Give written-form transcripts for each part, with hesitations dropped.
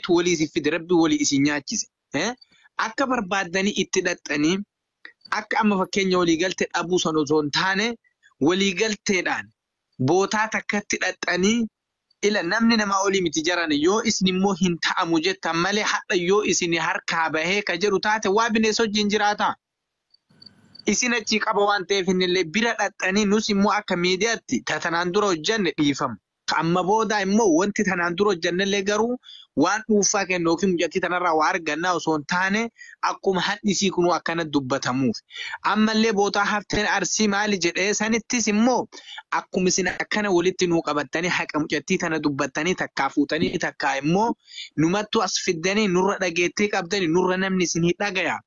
Rabbitu walii isin fide, Rabbi walii isin nyaachise. Akka barbaaddanii itti dhaxxanii akka amma fakkeenya waliigaltee dhabuu sana osoo hin taane waliigalteedhaan bootaa takkatti dhaxxanii ila namni namaa olii miti jaran yoo isin immoo hin ta'amu jettan malee hadha yoo isin harkaa bahee ka jedhu taate waa bineensa wajjin jiraata. Isin achii qaba waan ta'eef innillee bira dhaxxanii nus immoo akka miidiyaatti tanaan dura hojjanne dhiifama. Amma booda immoo wanti tanaan dura hojjannellee garuu waan dhuunfaa kennu yookiin mucattii tanarraa waa argannaa osoo hin taane akkuma hadhisii kunuu akkana dubbatamuuf. Ammallee bootaa hafteen Arsii maali jedhee sanittis immoo akkuma isin akkana walitti nuu qabattanii haqa mucattii tana dubbattanii takkaa fuutanii takkaa immoo numattu as fiddanii nurra dhageettii qabdanii nurra namni isin hin dhagaya.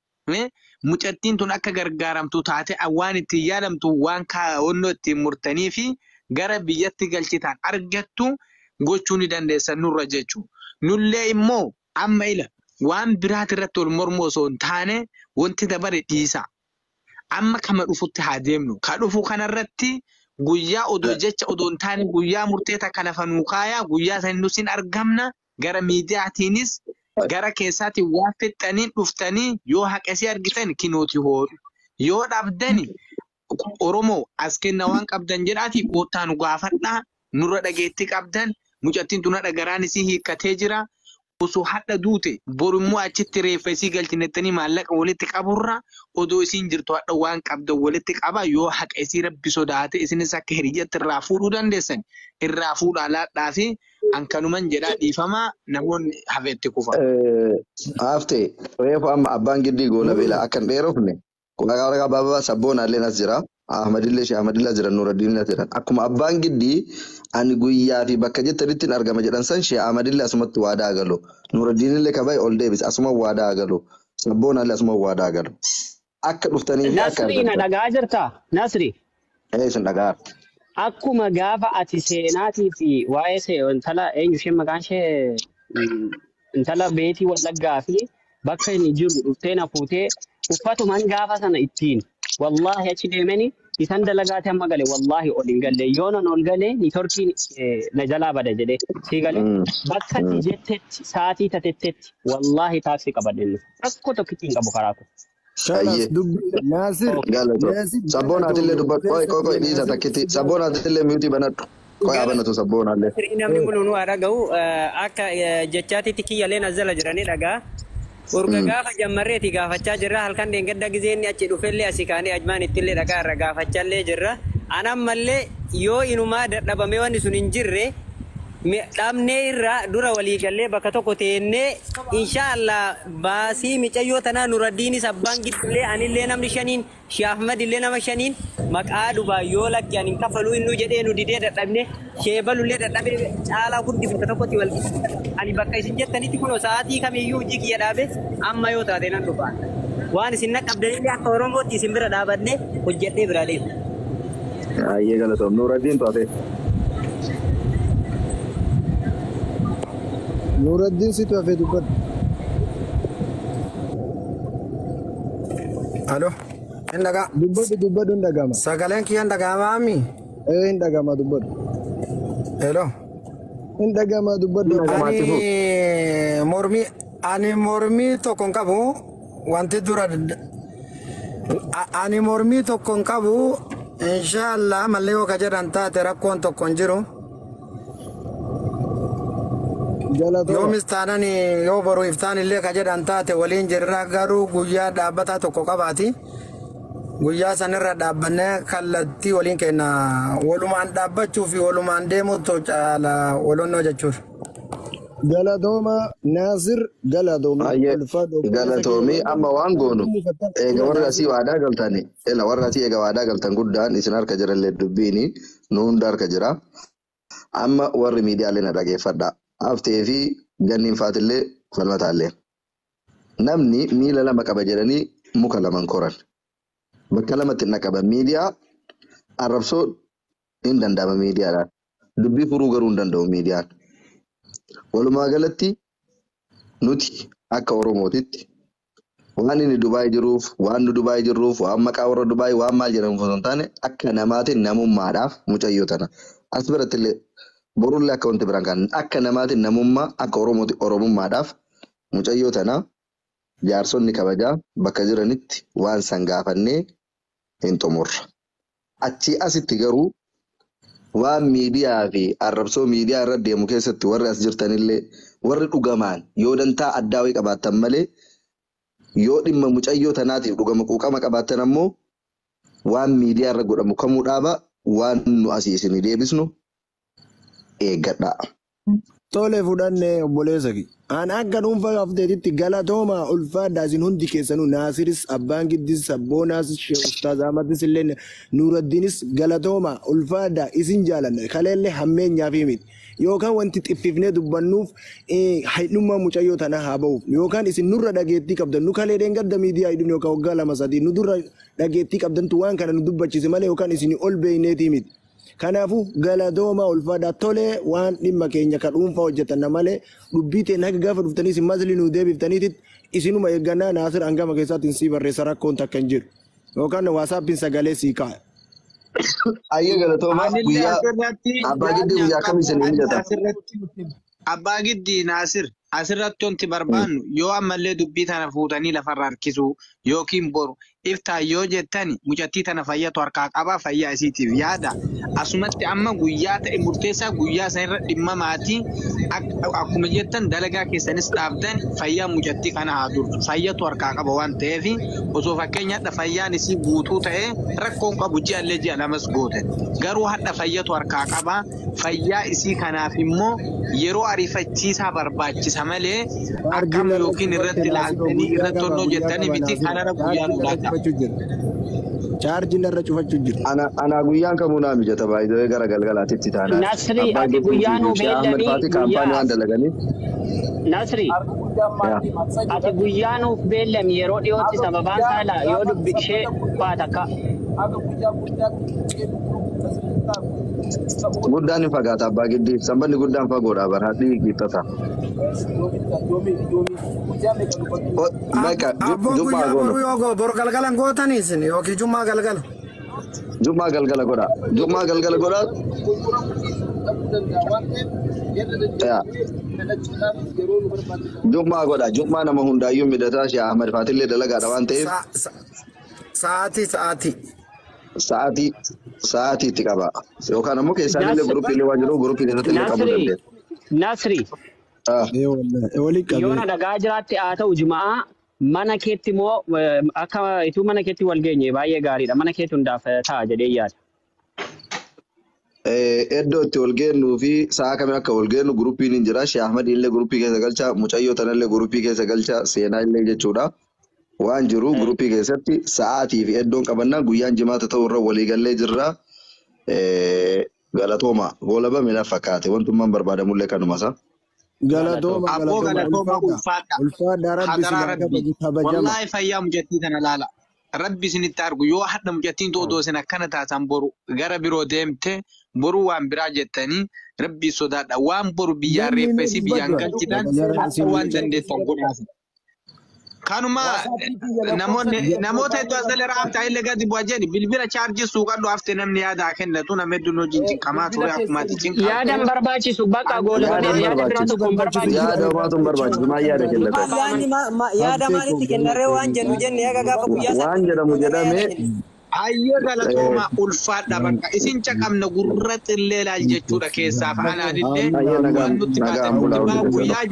Mucattiin tun akka gargaaramtu taate waan ittiin yaadamtu waan kaawwannoo ittiin murtanii fi gara biyyatti galchitaan argattu gochuu ni dandeessan nurra jechuudha. Nullee immoo amma ila waan biraati irratti wal mormuu osoo hin taane wanti dabare dhiisa. Amma kama dhufutti haa deemnu. Ka dhufu kanarratti guyyaa odoo jecha odoo hin taane guyyaa murtee takka lafa nuu kaayaa guyyaa sani nus hin argamna gara miidiyaatiinis gara keessaatiin waan fixxaniin dhuftanii yoo haqasii argitan kinooti hoodhu. Yoo dhabdani Oromoo as kenna waan qabdan jedhaati koottaa nu gaafadhaa nurra dhageettii qabdan mucattiin tun hadha garaan isii hiikkatee jira. Osoo hadha duute boru immoo achitti reeffa isii galchinettanii maallaqa walitti qaburra odoo isiin jirtu hadha waan qabdan walitti qaba yoo haqa isii rabbi sodaate isinis akka hiriyyatti irraa fuudhuu dandeessan irraa fuudhaa laadhaa fi ankanuman jedhaa dhiifamaa namoonni hafeetti kufa. Haftee reefu amma abbaan giddii goola beela akka hin dheerofne warra baabaa sabboonaallee as jira. Ahmadillee Shee Ahmadillee as jira Nuuraddiin as jiran. Akkuma abbaan giddii ani guyyaa fi bakka jettanitti hin argama jedhan san Shee Ahmadillee asumatti waadaa galu. Nuuraddiinillee kabaye ol deebise asuma waadaa galu. Sabboonaallee asuma waadaa galu. Akka dhuftanii fi akka Nasri na argamtan. dhagaa jirta? Nasri. Ee isin dhagaa. Akkuma gaafa ati seenaatii fi waa'ee intala eenyu isheen maqaan ishee intala beetii Wallaggaa fi bakka inni jiru dhuftee na fuutee uffatumaan gaafa sana ittiin wallaahi achi deemanii isan dalagaate amma gale wallaahi ol hin galle yoo nan ol gale nitorkiin na jalaa bada jedhee sii gale bakka ati jettetti sa'aatii tatettetti wallaahi taaksii qabadhe rakkoo tokkitti hin qabu karaa kun. Khalas dubbi Naasir Galatoo. Naasir Sabboonatillee dubbadhu. Qoy qoy qoy dhiisa takkitti. Sabboonatillee miutii banadhu. Qoy haa banatu sabboonaallee. Namni kun nu haa dhaga'u akka jechaatitti kiyyaaleen as jala jiranii dhagaa. Urga gaafa jammarreeti gaafachaa jirra halkan deengadda gizeenni achi dhufellee asii kaanee ajmaan ittillee dhagaa irra gaafachallee jirra. Anammallee yoo inumaa dadhabamee wanni sun hin jirre dhabnee irraa dura walii gallee bakka tokko teennee inshaallah baasii micayyoo tanaa Nuraddiinis abbaan giddullee anillee namni shaniin Shee Ahmadillee nama shaniin maqaa dubaa yoo lakki ani hin kafaluu innuu jedhee nu didee dadhabne sheebalullee dadhabee caalaa hundi bakka tokkotti wal ani bakka isin jettanitti kunoo sa'aatii kamiyyuu hojii kiyya dhaabe amma yoo taate nan dhufa. Waan isin naqqabdanillee akka Oromootti isin bira dhaabadhee hojjedhee biraa deema. Ayyee galatoom. Nuuraddiin to'ate. Nuuraddiin situ hafee dubbadhu. Alo. Hin dhagaa. Dubbadhu dubbadhu hin dhagama. Sagaleen kiyya hin dhaga'amaami. Ee hin dhagama dubbadhu. Hello. Hin dhagama dubbadhu. Ani mormii tokko hin qabu. Wanti dura ani mormii tokko hin qabu. Inshaallah mallee yoo ka jedhan taate rakkoon tokko hin jiru. Yoomis taanan yoo boru iftaan illee ka jedhan taate waliin jirra garuu guyyaa dhaabbataa tokko qabaati. Guyyaa sanirra dhaabbannee kallattii waliin kenna. Walumaan dhaabbachuu fi walumaan deemuutu caala walonnoo jechuudha. Galatooma Naasir galatooma. Galatoomii amma waan goonu eega warra asii waadaa galtani ela warra asii eega waadaa galtan guddaan isin harka jirallee dubbiini nu hunda harka jira. Amma warri miidiyaalee na dhageeffadha. Haftee fi ganniin faatillee falmataallee. Namni miila lama qaba jedhanii muka laman koran. Bakka lamatti hin qaban miidiyaa arrabsoo hin danda'ama miidiyaadhaan. Dubbii furuu garuu hin danda'u miidiyaan. Walumaa galatti nuti akka Oromootitti waan inni Dubaay jiruuf, waan nu Dubaay jirruuf, waan maqaa warra Dubaay, waan maal jedhamuuf osoo hin taane akka namaatiin namummaadhaaf mucayyoo tana. As biratti illee Borullee akka wanti biraan kan akka namaatiin namummaa akka Oromooti Oromummaadhaaf mucayyoo tana jaarsonni kabajaa bakka jiranitti waan san gaafannee hin xumurra. Achii asitti garuu waan miidiyaa fi arrabsoo miidiyaa irra deemu keessatti warri as jirtanillee warri dhugamaan yoo dantaa addaa wayii qabaattan malee yoo dhimma mucayyoo tanaatiif dhugama quuqama qabaattan ammoo waan miidiyaa irra godhamu kamuu dhaaba waan nu asii isinii deebisnu eeggadhaa. Tole fudhannee obboleessa kiyya. An akka dhuunfaa hafteetitti galatooma ulfaadhaa isin hundi keessanuu Naasiris Abbaan Giddis Sabboonaas Sheekh Ustaaz Ahmadis illee Nuuraddiinis galatooma ulfaadhaa isin jaalanna kaleellee hammeenyaa fi miti. Yookaan wanti xiffifnee dubbannuuf haidhummaa mucayyoo tanaa haa ba'uuf yookaan isin nurra dhageettii qabdan nu kalee dheengadda miidiyaa hidhun yookaan waggaa 2 3 nu durra dhageettii qabdantu waan kana nu dubbachise malee yookaan isin ol beeyneetii miti. Kanaafuu galatooma ulfaadhaa tolee waan dhimma keenya ka dhuunfaa hojjetan malee dubbii ta'e haga gaafa dhuftanii isin masli nu deebiftaniitit isinuma eeggannaa Naasir hangama keessatti sii barreessa rakkoon takka hin jiru. Yookaan waasaappiin sagalee sii kaa'a. Ayyee galatooma Anillee guyyaa asirratti abbaa giddii yaadni guyyaa an kam qabu isin ani mijata? asirratti abbaa giddii Naasir asirratti wanti barbaannu yoo ammallee dubbii tana fuutanii lafarra harkisuu yookiin boru iftaan yoo jettani mucattii tana fayyatu harkaa qabaa fayyaa isiitiif yaada. Asumatti amma guyyaa ta'e murteessaa guyyaa sanirra dhimma maatii akkuma jettan dalagaa keessanis dhaabdan fayyaa mucattii kana haa durtu. Fayyatu harkaa qaba waan ta'eef osoo fakkeenyaadha fayyaan isii guutuu ta'e rakkoon qabu ji'allee ji'a lamas goote. Garuu hadha fayyatu harkaa qaba. Fayyaa isii kanaaf immoo yeroo ariifachiisaa barbaachisa malee Chaarjii akkam narra yookiin cufatte irratti Naasiroo ilaaltanii guyyaa irratti qaba onnoo guyyaa jettanii qaba miti Naasiroo kanarra guyyaa chaarjii nu narra laata. cufachuu jira. Chaarjii narra cufachuu jira. Ana guyyaan kamuu naa mijata baay'ee gara galgalaatitti taanaan. Nasri Abbaan ati gidduu guyyaa fi nuu Sheekh Ahmed beellamii Faatii kaampaanii guyyaa waan dalaganiif. Nasri Yaa. ati guyyaa nuuf beellami yeroo dhiyootti sababaan isaa yoo dubbi ishee baata akka Guddaan hin fagaata abbaa giddii. Sambanni guddaan fagoodha bara hadhii gittata. Bakka Abboo jummaa guyyaa goonu. boruu yoo goo bor galgalan gootanii isin yookiin jummaa galgala. Jummaa galgala godha. Jummaa galgala godha. Yaa. Jummaa godha. Jummaa nama hundaayyuu miidhataa Sheekh Ahmed Faatillee dalagaadha waan ta'eef Sa'aatii sa'aatii. sa'aatii sa'aatii itti qaba. Yookaan ammoo keessaan illee guruppii waan jiru guruppii keessatti illee qabuu Nasri dandeenya. Nasri Ah. Ee wallahi walii yoo na qabee. dhagaa jiraatte haa ta'u jima'aa mana keetti immoo akka ituu mana keetti wal geenye baay'ee gaariidha. Mana keetti hundaaf ta'a jedhee yaada. Iddoo itti wal geennuu fi sa'a kamiin akka wal geennu guruppiin hin jira. Sheekh Ahmed illee guruppii keessa galcha, mucayyoo tanallee guruppii keessa galcha, seenaa illee jechuudha. Waan jiru guruppii keessatti sa'aatii fi iddoon qabannaa guyyaan jimaata ta'u irra waliigallee jirra. Galatooma goolabame na fakkaate wantummaan barbaadamullee kanuma isa. Galatooma Abboo galatooma galatooma ulfaadha ulfaadha. ulfaadha rabbi Hadaraa isin haa rabbi. kabaju kabajama. Wallaahi fayyaa mucattii tana laala. Rabbi isinitti argu yoo hadha mucattiin odoo isin akkana taatan boru gara biroo deemte boru waan biraa jettanii rabbi sodaadha. Waan boru biyyaan Namni reeffa inni isii biyyaan dubbatu galchitan jara hadha isin waan dandeessan godhaaf. Kanuma namoonni namoota hedduu as jala raabtaa illee gadi bu'aa jedhi bilbila chaarjii suuqadhu hafte namni yaada haa kennatu nama hedduun hojiin cinqamaa ture akkuma ati cinqamte. Yaadan barbaachisu bakka Yaada goolabameera hin yaada biraa barbaachisu. tokko hin barbaachisu. Yaada homaatu hin barbaachisu. Maal yaada kennatan? Yaadni yaada Haftee maalitti koo kennarree waan galatoomii. jennu jenne eega gaafa guyyaa Waan sana jedhamu yaada jedhamee kenna. Hayyee galatooma ulfaadha bakka isin caqabna gurra xillee laal jechuudha keessaaf alaanillee hayyee waan nagaan nutti nagaan baatan bulaa nuti hundi baa keessanuu. guyyaa